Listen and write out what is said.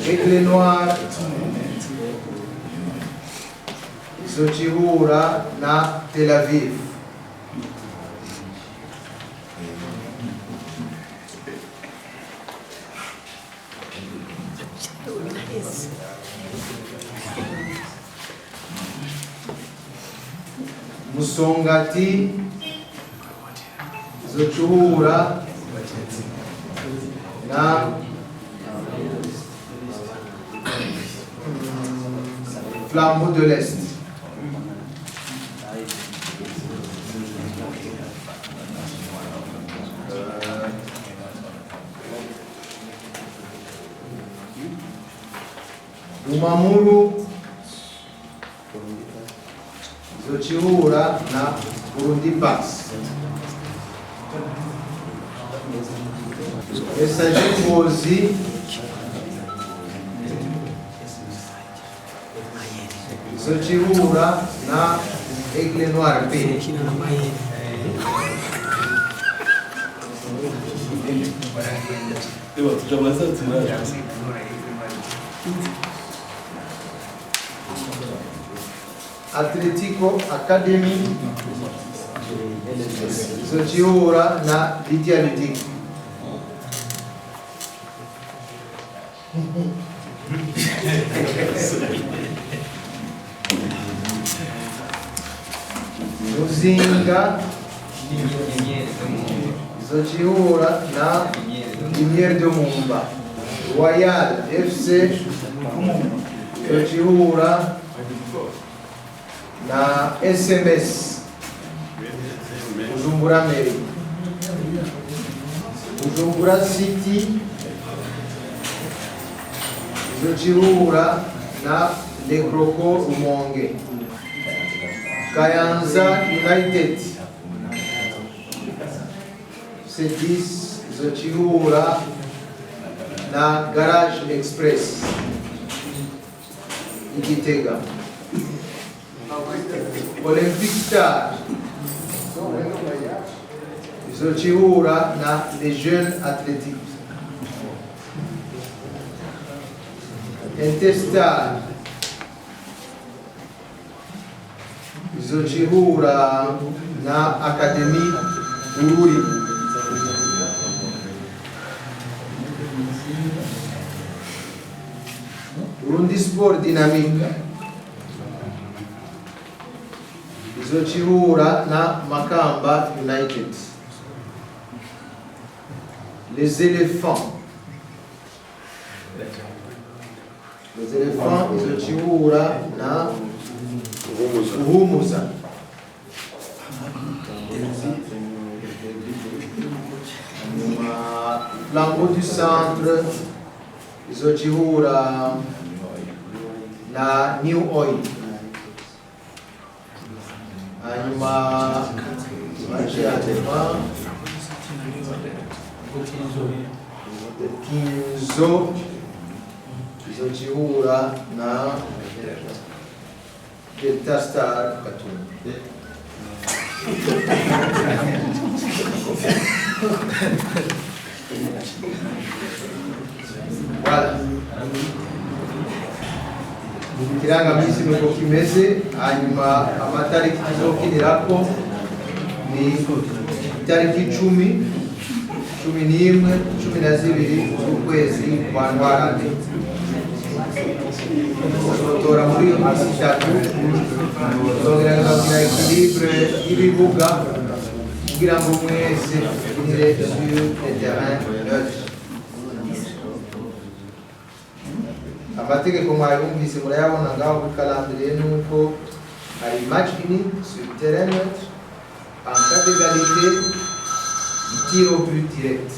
Aigle Noir izocihura na Tel Aviv. Musongati izocihura na Flambeau de l'Est. Bumamuru izocihura na Burundi Pass. Messager Ngozi izocihura na Aigle Noir B. Atletico Academy izocihura na Lydia Ludic. Muzinga izocihura na Lumière de Mumba. Royal FC izocihura na SMS Bujumbura Mairie. Bujumbura City izocihura na Les Crocos Rumonge. Kayanza United C10 izocihura na Garage Express Igitega. Olympic Star izocihura na Les Jeunes Athlétiques. Interstar izocihura na Académie Bururi. Burundi Sport Dynamique izocihura na Makamba United. Les éléphants. Les éléphants izocihura na Uhumuza. Hanyuma Flambeau du Centre izocihura na New Oil. Hanyuma match ya nyuma, Kinzo izocihura na Delta Star Gatumba. Voilà. Ikirangamisi nuko kimeze. Hanyuma amatariki tuzokinirako ni itariki 10, 11, 12 z'ukwezi kwa Ntwarante. Tuzotora muri iyo minsi itatu, tuzogerageza kugira équilibre y'ibibuga kugira ngo mwese mukinire sur le terrain neutre. Amategeko mwayumvise, murayabona ngaho kuri calendrier, nuko hari match unique sur terrain neutre en cas d'égalité, tir au but direct.